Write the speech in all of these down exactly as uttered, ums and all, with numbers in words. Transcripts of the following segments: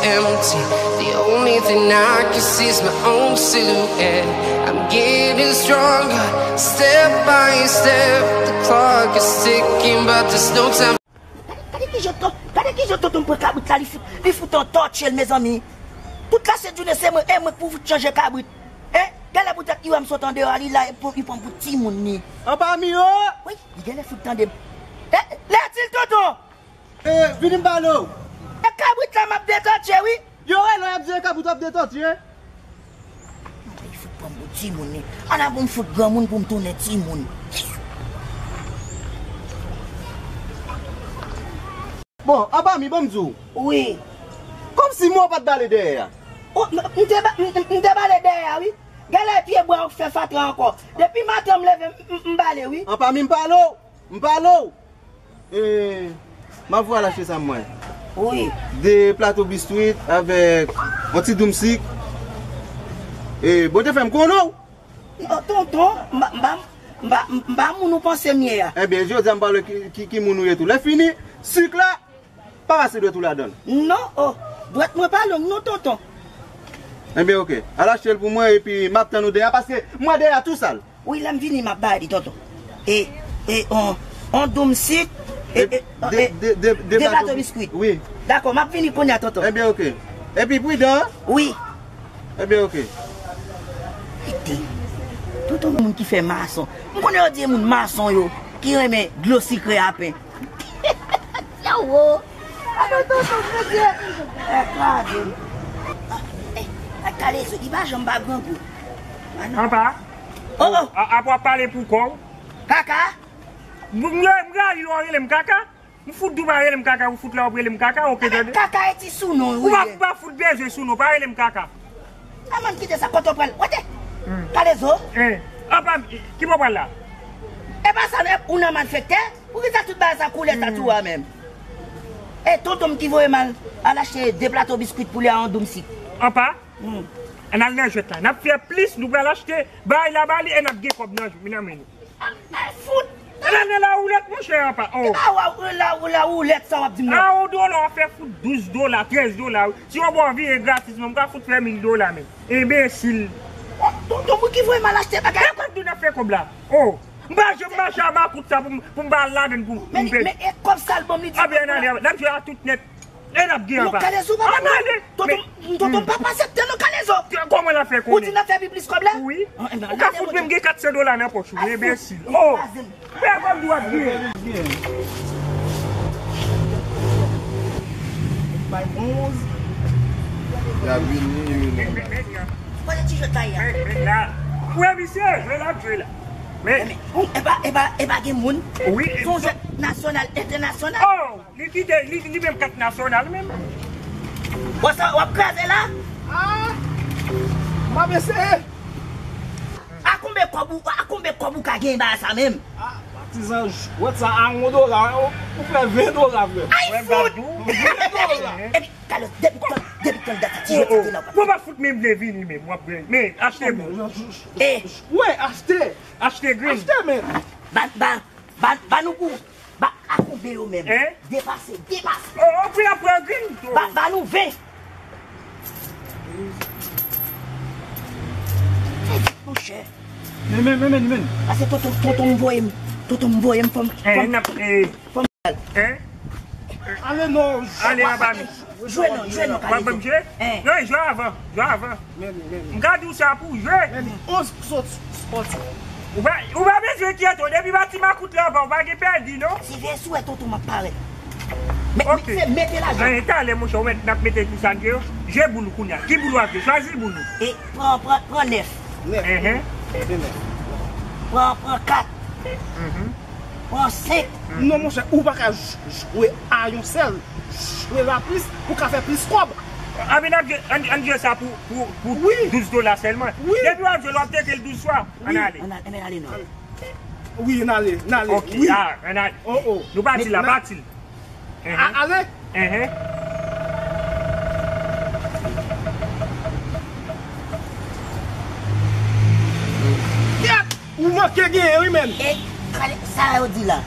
Empty. The only thing I can see is my own silhouette. I'm getting stronger, step by step. The clock is ticking, but there's no time. Gade, gade ki jan ton, gade ki jan tonton m pran kabrit la, li fout, li fout an tòtye l, mezanmi. Tout lasent jounen se mwen, e mwen k pou fout chanje kabrit. Hein? Genlè poutèt li wè m sot andeyò a, li la, li pran m pou timoun li. Anba mi o! Wi, li genlè fout tande m. Eh, lè di l tonton! Eh, vini m pale w. E kabrit la m ap detòtye, wi. Yo, wè, lè y ap di e kabrit w ap detòtye. Li fout pran m pou timoun, wi. Ala pou m fout granmoun pou m tounen timoun. Bon, anba mi, ban m di w. Wi. Kòmsi mwen w pa t bale dèyè a? O, m, m te ba, m, m, m te bale dèyè a, wi. Genlè pye bwa w fè fatra ankò. Depi maten m leve, m, m, m bale, wi. Anba mi, m pale w. M pale w. E, m ap voye al achte sa m mwen. Wi. De plato biskwit avèk yon ti doum sik. E, Bondye fè m konnen w. Non, tonton, m pa, m pa, m pa, m pa moun ou panse m ye a. Ebyen, jodi a m pale w ki, ki, ki moun ou ye tou. Lè fini, sik la, pa pase dwèt ou ladan l. Non, o, dwèt mwen pa long non, tonton. Ebyen, oke. Al achte l pou mwen, epi m ap tann ou dèyè, paske mwen dèyè a tou sal. Wi, lè m vini, m ap bay li, tonton. E, e, on, on doum sik, e, De, e, de, e, de, de, de de plato plato biskwit. Wi. Dakò, m ap vini kounye a, tonton. Ebyen, oke. Epi pridan, an? Wi. Ebyen, oke. Tonton moun ki fè mason. M konnen yo di e moun mason yo, ki renmen dlo sikre a pen. Yawo! Apa tonton, Bondye! E kraze. E, e, Kalezo, li pa janm pa grangou. Anpa? O, o! A, apa w ap pale pou kò w? Kaka? M, m, m rayi lè w rele m kaka. M fout di w pa rele m kaka, ou fout la w ap rele m kaka, oke, tande? Kaka e ti sounon, wi. Ou pa, ou pa fout bezwen sounon, pa rele m kaka. A, man, kite sa, kote w pral? Wete! Kalezo! Eh, apa, ki bò w pral la? E pa sa, e, ou nan malfektè? Poukisa tout bagay sa koulè sa tou a menm? E tonton m ki voye m al, al achte de plato biskwit pou li a yon doum sik. Anpa? Ann al nan jwèt la. N ap fè plis, nou pral achte bagay la ba li e n ap gen kòb nan, nan men nou. Ay, fout! E la nan lawoulèt, monchè, apa. O. E pa wa, la, lawoulèt sa w ap di m nan. A, yon dola w ap fè fout douz dola, trèz dola, wi. Si yon bò vire gratis, men m ka fout fè mil dola, men. Enbesil. O, tonton, mwen ki voye m al achte bagay. E kote nou ap fè kòb la? O. M pa janm mache a makout sa pou m, pou m pa al ladan l pou m, pou m pèdi. Men, men e kòb sa l ban m, li di. Anben, ann ale, n ap jwe a tout nèt. E n ap gen anba. Ann ale. Tonton, tonton, m pa pase tè non, Kalezo. Kòman l ap fè konnen? Ou di n ap fè pi plis kòb la? Wi. Ou ka fout menm gen kat san dola nan pòch ou, enbesil. O. Fè kòb nou ap gen. Bay onz. Y ap vini, vini. Kote ti jwèt la ye a? Men, men la. Ou wè misye, jwe l ap jwe la. Men. Men, e pa, e pa, e pa gen moun. Wi. Se yon jwèt nasyonal, entènasyonal. O, li kite, li, li menm kat nasyonal menm. Bon, sa w ap kraze la? A! M ap eseye. A konbyen kòb ou, a konbyen kòb ou ka genyen bagay sa menm? A, patizan, jwèt sa a yon dola, ou, ou fè ven dola, frè. Ay, fout! Ven dola. Epi, Kalezo, depi kan, depi kan dat sa ti jwèt sa te la ou pa. Mwen pa fout menm vle vini menm, w ap grenn. Men, achte grenn. E. Wi, achte. Achte grenn. Achte, men. Ba, ba, ba, ba nou pou, ba, a konbyen yo menm? Hein? Depase, depase. O, o, pou y ap pran grenn tou. Ba, ba nou ven. Fè vit, monchè. Men, men, men, men, men. Paske tonton, tonton m voye m, tonton m voye m, fò m, fò m, fò m. Hein? Ale non. Ale anba mi. Jwe non, jwe non, Kalezo. W ap ban m jwe? Hein. Non, jwe avan, jwe avan. Men, men, men. M ka di w sa pou w jwe. Men, onz sòti, sòti. Ou pa, ou pa bezwen enkyete w, depi pa ti makout la anba, ou pa gen pèdi, non? Siveye si w wè tonton m ap parèt. Mete lajan. Anyen, talè, monchè, ou mèt, n ap mete tout sa n gen yo. Jwe boul ou kounye a. Ki boul w ap jwe? Chwazi boul ou. E pran, pran, pran nèf. Nèf. Enhen. Se nèf. Pran, pran kat. Pran senk. Non, monchè, ou pa ka j-, jwe a yon sèl. Jwe la plis, pou ka fè plis kòb. Anben, n ap jwe, ann, ann jwe sa pou, pou, pou douz dola sèlman. Wi. Depi w ap jwe l, w ap teke l douz fwa. Ann ale. Ann ale, ann ale non. Wi, n ale, n ale. Ok, wi. A, ann ale. O, o. Nou pati la, pati l. A, ale. Enhen. Kèt! Ou manke genyen, wi, menn. E, kale, sa yo di la.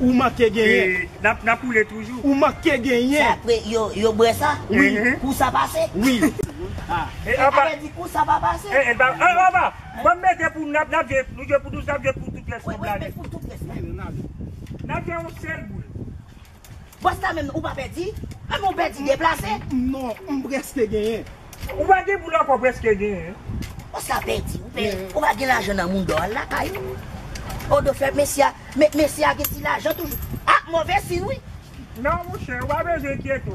Ou manke genyen. E, n ap, n ap woule toujou. Ou manke genyen. Sa apre, yo, yo bwè sa? Wi. Mhm. Kou sa pase? Wi. Ah. E, apa, avè di kou sa pa pase? E, e, pa, e, apa, ban m mete pou n ap, n ap jwe, nou jwe pou douz, n ap jwe pou tout rès kob la nèt. Wi, wi, men pou tout rès la. N ap jwe yon sèl boul. Bòs la menm, ou pa pèdi? A, men ou pèdi deplase? Non, m prèske genyen. Ou pa gen boul ankò, prèske genyen. Bòs la pèdi, ou pèdi. Ou pa gen lajan nan moun dò, al lakay ou. O do fè mesye a, me-, mesye a gen ti lajan toujou. A, move siy, wi. Non, monchè, ou pa bezwen enkyete w.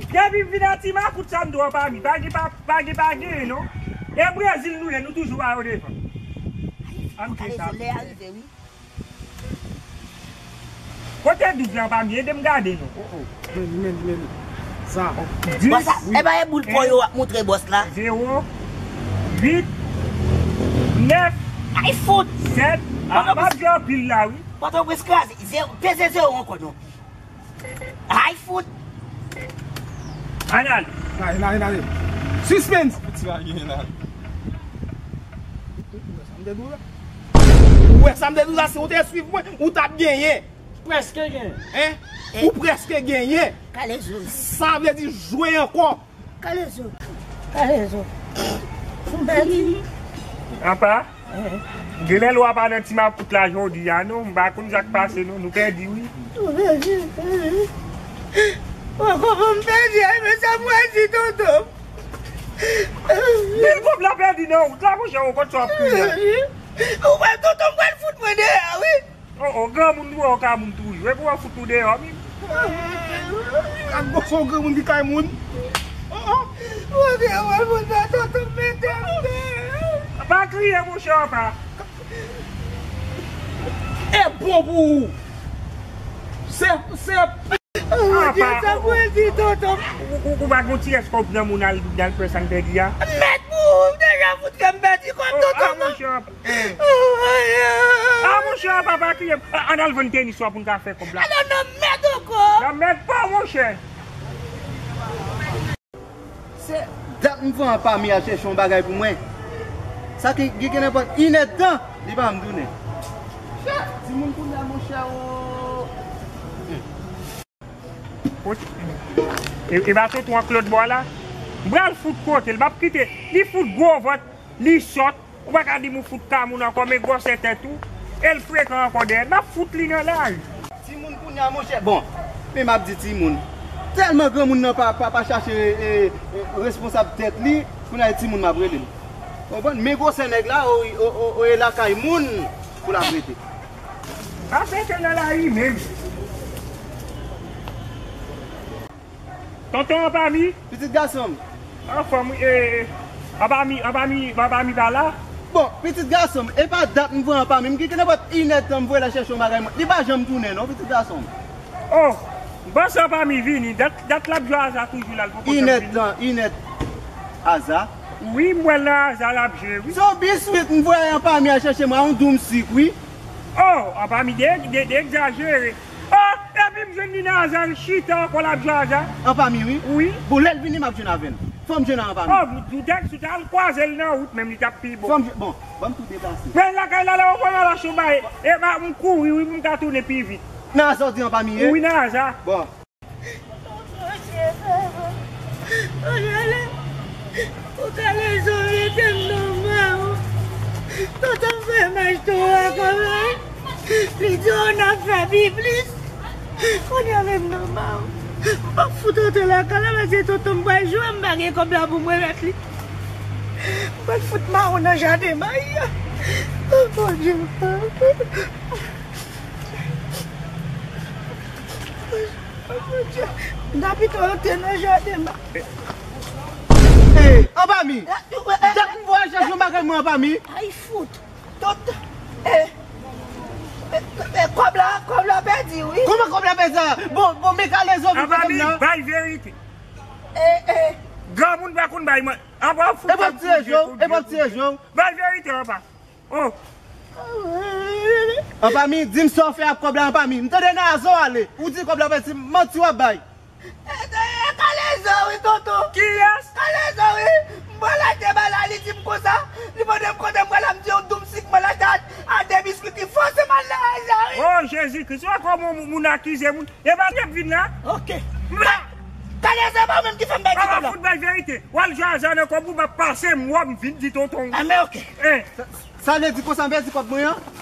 Depi m vin a ti makout sa m di w, anpami, pa gen pa, pa gen, pa gen, non. E Brezil nou ye, nou toujou ba yo devan. Ann fè sa. Lè a rive, wi. Kote douz la, anpami? Ede m gade non. Oh, oh. Men li, men li, men li. Sa. Dis, bòs la, wi. E pa e boul fò yo ap montre bòs la. Zewo, uit, nèf, ay fout, sèt. Ah, m ap jwe anpil la, wi. Pòtoprens kraze. Zewo, peze zewo ankò non. Ay fout. Ann ale. Ann ale, ann ale, ann ale. Suspense. Ti bagay la. Ou wè sa m te di w la? Ou wè sa m te di w la, si w te swiv mwen, ou t ap genyen. Prèske genyen. Hein? Ou prèske genyen. Kale zo. Sa vle di jwe ankò. Kale zo. Kale zo. M pèdi. Apa? Genlè lwa pa nan ti makout la jodi a, non. M pa konn sa k pase, non. Nou pèdi, wi. M pèdi. Ou konprann m pèdi, ay, men sa m pral di tonton. Men kòb la pèdi nan wout la, monchè, ou konn sa w ap kriye a. Ou wè tonton m pral fout mwen deyò, wi. Oh, oh, granmoun nou wè w ka moun toujou. Epi w ap fout nou deyò, menm. Ak gwo son granmoun ki kay moun. Oh, oh. Ou gen wè moun nan tonton mete m deyò. Pa kriye, monchè, pa. E bon pou ou. Se, se. Oh, Bondye, sa mwen di, tonton. Ou, ou, ou pa gon ti rès kòb nan moun al, al pran sa n pèdi a? Mèt pou ou, deja fout fè m pèdi kòb, tonton. Ah, monchè, papa. Eh. Oh, aya. Ah, monchè, papa, kriye. Ah, ann al vann tenis ou a pou n ka fè kòb la. Alò, nan mèd ankò. Nan mèd pa, monchè. Se dat m fè anpami al chèche yon bagay pou mwen. Sa ki gen, gen nenpòt inèdtan, li pa m tounen. Timoun kounye a, monchè, o. E, e pa tonton an k lòt bò a la? M pral fout kote l, m ap kite. Li fout gwo vant, li sòt. Ou pa ka di m ou fout ka moun ankò, men gwosè tèt ou. E l frekan ankò dèyè. M ap fout li nan lari. Timoun kounye a, monchè. Bon, men m ap di timoun. Tèlman granmoun nan pa, pa, pa chache, e, e, responsab tèt li, kounye a e timoun m ap rele m. Konprann? Men gwosè nèg la, o, o, o, o, e lakay moun pou l ap rete. Ap rete nan lari menm. Tonton Anpami? Pitit gason m. Anfòm, wi, e, e, Anpami, Anpami, Anpami pa la? Bon, pitit gason m, e pa dat m voye Anpami, m gen nenpòt inèdtan m voye l al chèche yon bagay mwen. Li pa janm tounen non, pitit gason m. Oh, m panse Anpami vini, dat, dat l ap jwe aza toujou la, l poko janm vini. Inèdtan, inèd aza? Wi, m wè l nan aza l ap jwe, wi. Se yon biswit m voye Anpami al chèche mwen, a yon doum sik, wi. Oh, Anpami de, de, de egzajere. Oh, epi m jwenn li nan aza, l chita ankò, l ap jwe aza. Anpami, wi? Wi. Bon, lè l vini, m ap jwenn avè l. Fò m jwenn Anpami. Oh, ou te, si w t al kwaze l nan wout, menm li t ap pi bon. Fò m jwenn, bon, ban m tou deplase. Men lakay la, la, ou konn al achte yon bagay. E pa, m kouri, wi, pou m ka tounen pi vit. Nan aza w di Anpami ye? Wi, nan aza. Bon. Monchè, monchè, ou kale zo rete m nan men w. Tonton m fè m achte yon akòbay. Li di w n ap fè pi plis. Kounye a menm nan men w. M p ap fout antre lakay la, paske tonton m pral jwe, m pa gen kòb la pou m remèt li. M pral fout mawon nan jaden mayi a. Oh, Bondye. N a pito antre nan jaden ba. Ey, Anpami! Dat m voye al chèche yon bagay mwen, Anpami. Ay fout! Tout, e, e, e, kòb la, kòb la pèdi, wi. Kòman kòb la pèdi a? Bon, bon, men kalezo vin kote m nan. Anpami, bay verite. E, e. Granmoun pa konn bay man. Anpami, fout. E p ap tire je w, e p ap tire je w. Bay verite, Anpami. Oh. Anpami, di m sa w fè ak kòb la, Anpami. M tande nan aza w ale. Ou di kòb la pèdi, manti w ap bay. E, e, e kalezo, wi, tonton. Kiyès? Kalezo, wi. M pral achte bagay la, li di m konsa. Li mande m kote m pral la, m di yon doum sik mwen l achte a, a de biswit, li fòse m al nan aza, wi. Oh, Jezikri, se kòman moun, moun akize moun. E pa t ap vin la. Ok. Kalèzè pa ou menm ki fè m bay ti kòb la. Fout bay verite. W al jwe aza nan kòb ou, m ap pase m wè m vin di tonton. A men ok. Eh, Sa vle di konsa m pèdi kòb mwen an?